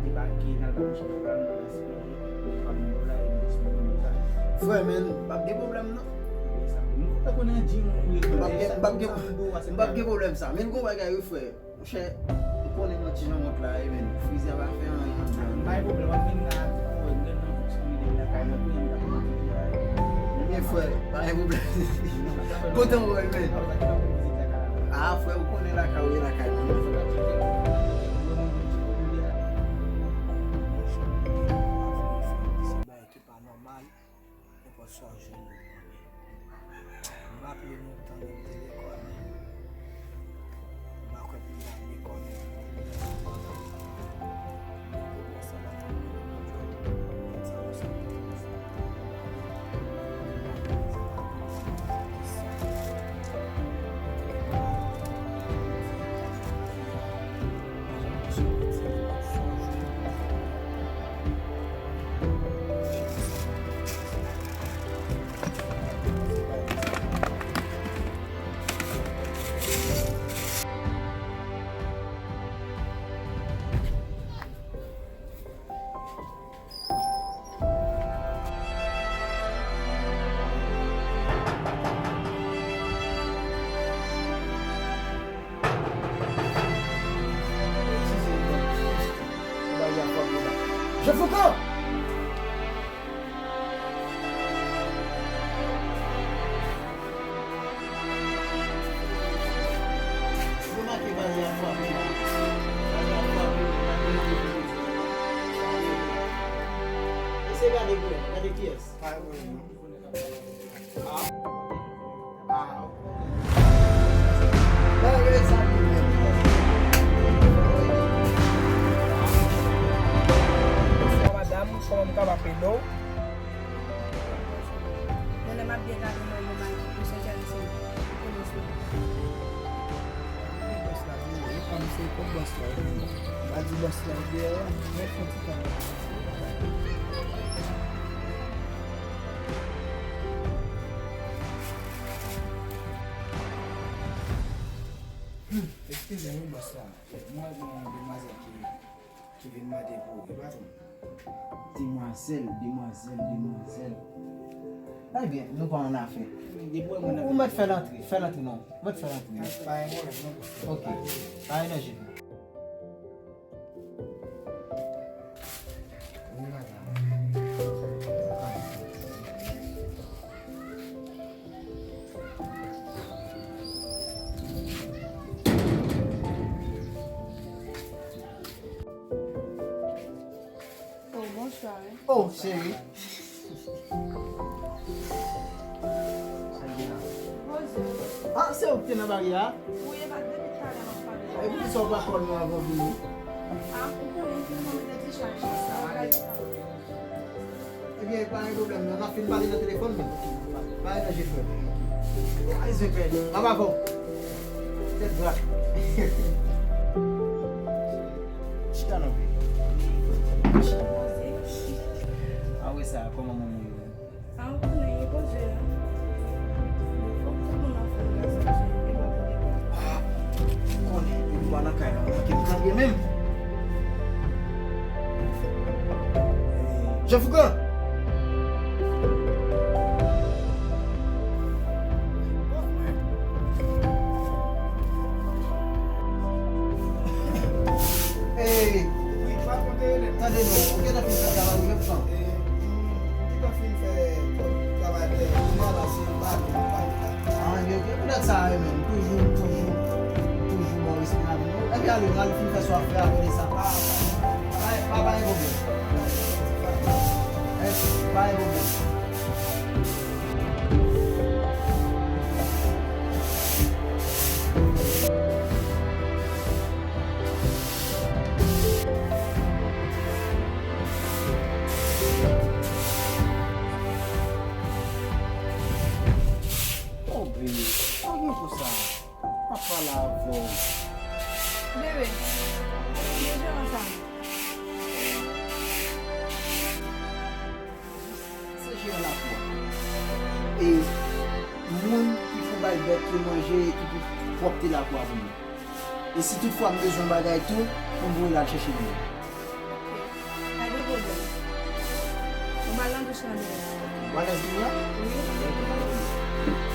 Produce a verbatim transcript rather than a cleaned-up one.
debake, n al bay yon ti pwogram, nou espere, nou pa menm la, e nou espere nou sa. Frè, men, p ap gen pwoblèm, non. Wi, sa, nou pa konn anji, nou, nou M p ap gen, m p ap gen, m p ap gen pwoblèm sa. Men gon bagay, wi, frè. Monchè, ou konnen mwen ti jan mont la, e men, frizi a pa fè anyen anndan. Pa gen pwoblèm, w ap vin la, ou wè, mwen nan fonksyone depi lakay mwen, kounye a m t ap monte deja. Ebyen, frè, pa gen pwoblèm. Kontan wè w, men. Ah, frè, ou konnen lakay ou ye lakay mwen. Se bagay ki pa nòmal. Nenpòt sa w jwenn ou pran. M raple nou, tan nou te lekòl, m pa kwè pou m ta lekòl, men Jean Foucan! Remake bagay a frape la. Bagay a frape, bagay a frape. Eseye gade pou wè, gade kiyès. Pa gen pwoblèm, non. Ah. Ah, ok. Bagay sa tou menm. Bonswa, madanm, kòman m kapab ede w? Bon, lè m ap byen gade nan yon bagay, misye enterese m. Ou konnen sa. Bòs la vini, e kòm se pou bòs la vini. M pa di bòs la deyò, men fè ti tan. Hmm, eskize m, wi, bòs la. Mwen, mwen, demwazèl ki ki vin mande pou ou, wi, patwon. Demwazèl, demwazèl, demwazèl. Ebyen, nou pa ann afè. Ou mèt fè l antre, fè l antre non. Ou mèt fè l antre. Pa gen pwoblèm, non. Ok. Pa gen danje. Wi, madanm. Oh, bonswa, wi. Oh, cheri. Sa gen la? Bonjou. Ah, se ou ki te nan baryè a? Wi, e pa depi talè m ap pale. E poukisa w pa call mwen avan w vini? Ah, ou konnen, m te nan ti chaj. Sa ale. Ebyen, pa gen pwoblèm, non. N ap fin pale nan telefòn, men. Pa gen danje, frè. Wise, frè. M ap avè w. Tèt dwat. Chita non. Chita. A wi, sa, kòman manman yo? Ah, ou konnen, yo poze la. Fòk tout moun ap fè yon gras ap jwe, e pa pou dekouraje. Ah, ou konnen, depi m pa nan kay la, ou manke m kanpe menm. Jean Foucan! Ey! Tande non, ou gentan fin fè travay ou jèn fanm. Ah, yo, yo, poutèt sa, wi, men, toujou, toujou, toujou bon respè avè nou. Epi ale, al fin fè sa w ap fè, apre sa, pa, pa, pa, pa, pa gen pwoblèm. Eh, pa gen pwoblèm. Pa gen konsa. M ap pale avè w. Bebe, ki jeran sa? Se jeran lakou a. E moun ki pou bay bèt yo manje e ki pou pwòpte lakou a pou mwen. E si toutfwa m bezwen bagay tou, pou m voye l al chèche li menm. Ok. Pa gen pwoblèm. Nou pral nan douch lan deja. W alèz kounye a? Wi.